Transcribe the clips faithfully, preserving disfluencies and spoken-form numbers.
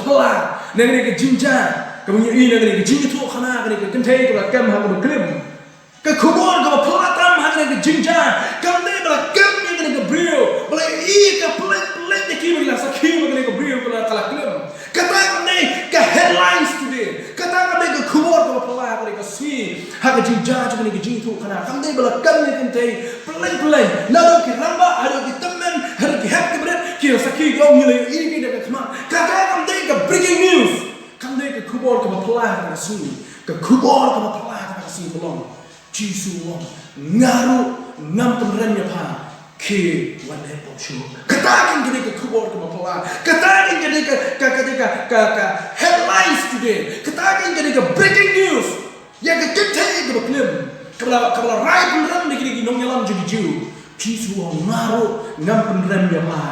phylla na kane ka jingjia, kaba ngi ïohi na kane ka jingïathuhkhana, kane ka kynthei kaba la kem ha kaba klim. Ka khubor kaba phylla tam ha kane ka jingjia kam dei ba la kem ïa kane ka briew, ba la ïohi ka pyllein pyllein ïa ki ba ki la sakhi ba kane ka briew ka la, ka la klim. Kata kam dei ka headlines today. Kata kam dei ka khubor kaba phylla ha kane ka sngi, ha ka jingjia jong kane ka jingïathuhkhana. Kam dei ba la kem ïa kane ka kynthei pyllein pyllein, naduh ki rangbah haduh ki tymmen haduh ki hep ki barit, ki la sakhi, ki ong ngi la ïohi ki da ka khmat. Kata kam dei ka breaking news. Kam dei ka khubor kaba phylla ha kane ka sngi. Ka khubor kaba phylla ha kane ka sngi ka long, Jisu u ong, nga ruh ngam pynrem ïa pha, khie wan leh pop shuh. Kata kein ka dei ka khubor kaba phylla. Kata kein ka dei ka, ka, ka dei ka, ka, ka headlines today. Kata kein ka dei ka breaking news ïa ka kynthei kaba klim, kaba la, kaba la rai pynrem da kine ki nongïalam jong ki Jiw. Jisu u ong, nga ruh ngam pynrem ïa pha,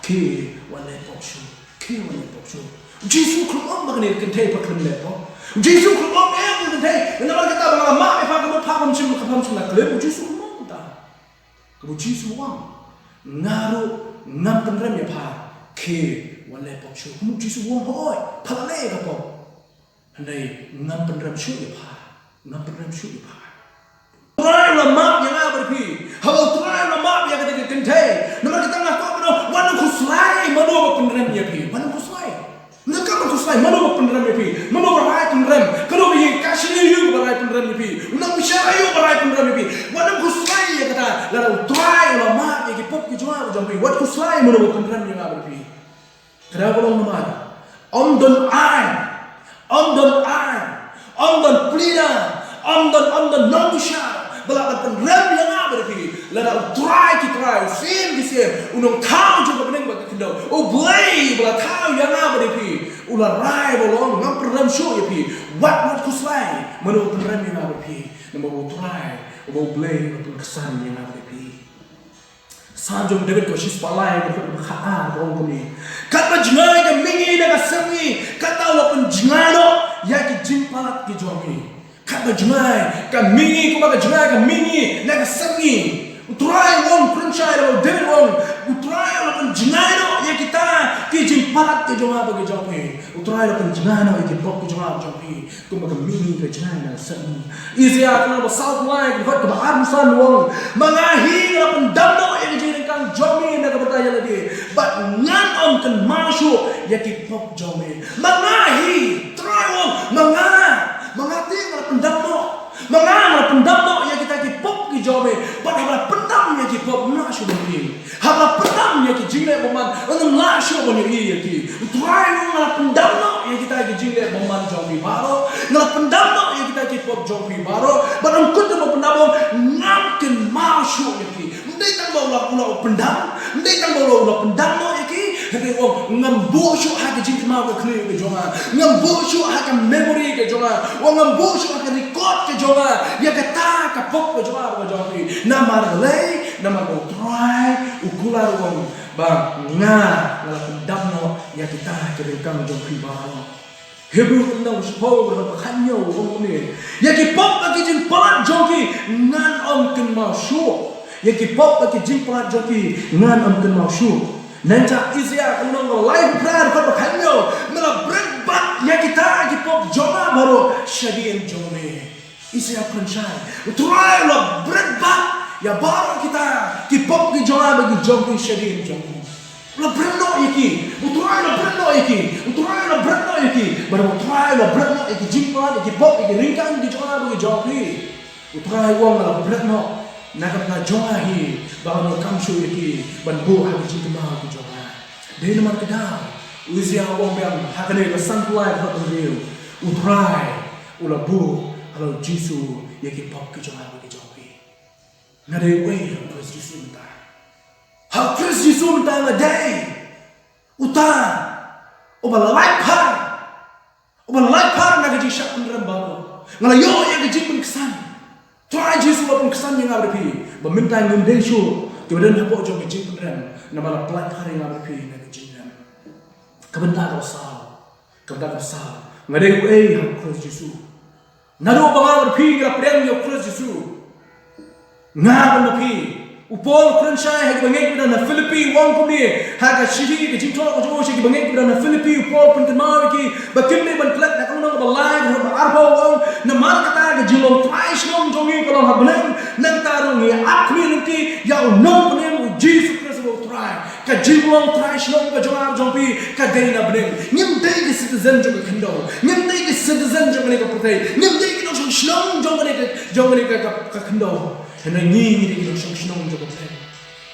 khie wan leh pop shuh. Khie wan leh pop shuh. U Jisu u khlem ong ba kane ka kynthei pat khlem leh pop. U Jisu u khlem ong, eh, ka kynthei, namar kata ba nga la map ïa pha, ka mut pha pham shym, ka pham shym la klim. U Jisu u khlem ong kumta. Kaba u Jisu u ong, nga ruh ngam pynrem ïa pha, khie wan leh pop shuh. Ka mut u Jisu u ong, hooid, pha la leh ïa ka pop. Hynrei ngam pynrem shuh ïa pha. Ngam pynrem shuh ïa pha. U Trai u la map ïa nga bad phi. Haba u Trai u la map ïa kata ka kynthei, namar kata nga kwah ban ong, wat nym khuslai mano ba pynrem ïa phi. Wat nym khuslai. Nym khuslai mano ba pynrem ïa phi. Mano ba rai pynrem. Kano ka ïing kashari aïu ba rai pynrem ïa phi. U nongbishar aïu ba rai pynrem ïa phi. Wat nym khuslai ïa kata. Lada u Trai u la map ïa ki pop ki jong nga bad jong phi, wat khuslai mano ba pynrem ïa nga bad phi. Ka daw ka long namar ym don aiñ, ym don aiñ, ym don pleader, ym don, ym don nongbishar ba lah ban pynrem ïa nga bad ïa phi. Lada u Trai ki trai, u Syiem ki syiem, u Nongthaw jong ka bneng bad ka khyndew, U Blei ba la thaw ïa nga bad ïa phi, u la rai ba long, ngam pynrem shuh ïa phi. Wat, wat khuslai mano ba pynrem ïa nga bad ïa phi. Namar ba u Trai, uba U Blei, u la pynksan ïa nga bad ïa phi. Salm jong u David kaba shispah lai, dkhot ba khatar, ka ong kumne: Katba jngai ka mihngi na ka sepngi, kata u la pynjngai noh ïa ki jingpalat ki jong ngi. Katba jngai ka mihngi, kumba ka jngai ka mihngi na ka sepngi. U Trai u ong, u Kren Shai, u David u ong, u Trai u la pynjngai noh ïa kita ki jingpalat ki jong nga bad ki jong phi. U Trai u la pynjngai noh ïa ki pop ki jong nga bad jong phi. Kumba ka mihngi ka jngai na ka sepngi. Isaïah ka lynnong ba sawphew lai, ka dkhot kaba arphew san u ong: Ma nga hi nga la pyndam noh ïa ka jingryngkang jong me na ka bynta ïa lade, bad ngan ym kynmaw shuh ïa ki pop jong me. Ma nga hi, Trai u ong, ma nga, ma nga te nga la pyndam noh. Ma nga nga la pyndam noh ïa kita ki pop ki jong me. Bad haba la pyndam ïa ki pop, ym lah shuh ban ïohi. Haba la pyndam ïa ki jingleh bymman, ym lah shuh ban ïohi ïa ki. U Trai u ong, nga la pyndam noh ïa kita ki jingleh bymman jong phi baroh. Nga la pyndam noh ïa kita ki pop jong phi baroh. Bad ym kut ban pyndam, u ong, ngam kynmaw shuh ïa ki. Ym dei tang ba u la, u la pyndam, ym dei tang ba u la, u la pyndam noh ïa ki. Hynrei u ong, ngam buh shuh ha ka jingkynmaw ka khlieh ka jong nga. Ngam buh shuh ha ka memory ka jong nga. U ong, ngam buh shuh ha ka record ka jong nga ïa kata ka pop ka jong nga bad ka jong phi. Namar balei? Namar ba u Trai u kular, u ong ba nga, nga la pyndam noh ïa kita ki ryngkang jong phi baroh. Hebru ka lynnong ba shiphew, ka dkhot ba khathynñiew, u ong kumne: Ïa ki pop bad ki jingpalat jong ki ngan ym kynmaw shuh. Ïa ki pop bad ki jingpalat jong ki ngan ym kynmaw shuh. Nangta Isaïah ka lynnong ba laiphew phra, ka dkhot ba khathynñiew: Me la bret bat ïa kita ki pop jong nga baroh shadien jong me. Isaïah u Kren Shai. U Trai u la bret bat ïa baroh kita ki pop ki jong nga bad ki jong phi shadien jong u. U la bret noh ïa ki. U Trai u la bret noh ïa ki. U Trai u la bret noh ïa ki. Bad u Trai u la bret noh ïa ki jingpalat, ïa ki pop, ïa ki ryngkang ki jong nga bad ki jong phi. U Trai u ong, nga la bret noh na ka bynta jong nga hi, ba ngan ym donkam shuh ïa ki ban buh ha ki jingkynmaw ki jong nga. Dei namar kata u Isaïah u ong biang ha kane ka sanphew lai, ka dkhot ba hynriew: U Trai u la buh halor u Jisu ïa ki pop ki jong nga bad ki jong phi. Nga dei uei ha u Khrist Jisu mynta? Ha u Khrist Jisu mynta nga dei uta uba la lait phar, uba la lait phar na ka jingshah pynrem baroh. Nga la ïoh ïa ka jingpynksan. Trai Jisu u la pynksan ïa nga bad phi ba mynta ngim dei shuh kiba don hapoh jong ka jingpynrem, namar la pyllait phar ïa nga bad phi na ka jingrem. Ka bynta kaba saw, ka bynta kaba saw, nga dei uei ha u Khrist Jisu? Naduh ba nga bad phi ngi la pdiang ïa u Khrist Jisu, nga bad phi U Paul u kren shai ha kiba ngeit bad na Philippi, u ong kumne ha ka shithi, ka jingthoh ka jong u sha kiba ngeit bad na Philippi, u Paul u pynkynmaw ïa ki ba kim dei ban klet na ka lynnong kaba lai, ka dkhot ba arphew, u ong: Namar kata ka jinglong trai shnong jong ngi ka long ha bneng, nangta ruh ngi ap khmih lynti ïa u Nongpynim, u Jisu Khrist uba u Trai. Ka jinglong trai shnong ka jong nga jong phi ka dei na bneng. Ngim dei ki citizen jong ka khyndew, ngim dei ki citizen jong kane ka pyrthei, ngim dei ki nongshong shnong jong kane ka, jong kane ka, ka, ka khyndew. Hynrei ngi, ngi dei ki nongshong shnong jong ka bneng.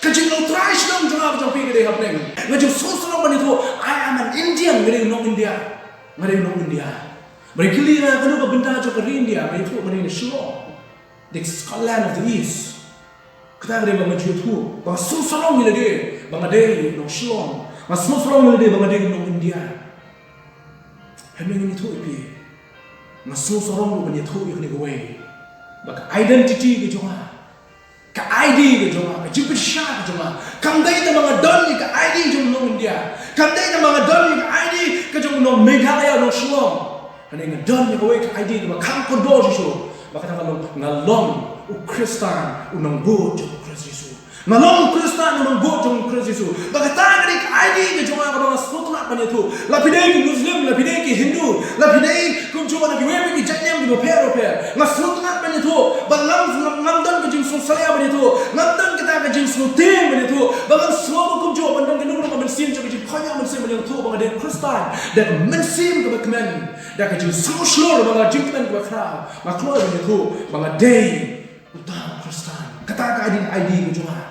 Ka jinglong trai shnong jong nga jong phi ka dei ha bneng. Nga jingsngewsarong ban ïathuh, I am an Indian, nga dei u nong India. Nga dei u nong India. Ba ri kylli nga kano ka bynta jong ka ri India, nga ïathuh nga dei na Shillong. The Scotland of the East. Kata ka dei ba nga ju ïathuh, ba nga sngewsarong ïa lade ba nga dei u nong Shillong. Nga sngewsarong ïa lade ba nga dei u nong India. Hynrei ngan ïathuh ïa phi, nga sngewsarong ruh ban ïathuh ïa kane kawei, ba ka identity ka jong nga, ka I D ka jong nga, ka jingpynshai ka jong nga, kam dei tang ba nga don ïa ka I D jong u nong India, kam dei tang ba nga don ïa ka I D ka jong u nong Meghalaya, u nong Shillong. Hynrei nga don ïa kawei ka I D kaba kham kordor shisha, ba kata ka long, nga long u Khristan, u nongbud jong u Khrist Jisu. Nga long u Khristan, u nongbud jong u Khrist Jisu. Ba kata ka dei ka I D ka jong nga kaba nga sngewtynnat ban ïathuh. La phi dei ki Muslim, la phi dei ki Hindu, la phi dei kumjuh na kiwei pat ki jait niam kiba pher bapher, nga sngewtynnat ban ïathuh. Ba ngam, ngam, ngam don ka jingsngewsalia ban ïathuh, ngam don kata ka jingsngewtieng ban ïathuh. Ba ngan sngew kumjuh ban don ka nongrim ka mynsiem jong ka jingkoit mynsiem ban ïathuh ba nga dei u Khristan da ka mynsiem kaba kmen, da ka jingsngewshlur ba nga jingkmen kaba khraw. Nga kloi ban ïathuh ba nga dei uta u Khristan. Kata ka dei ka I D ka jong nga.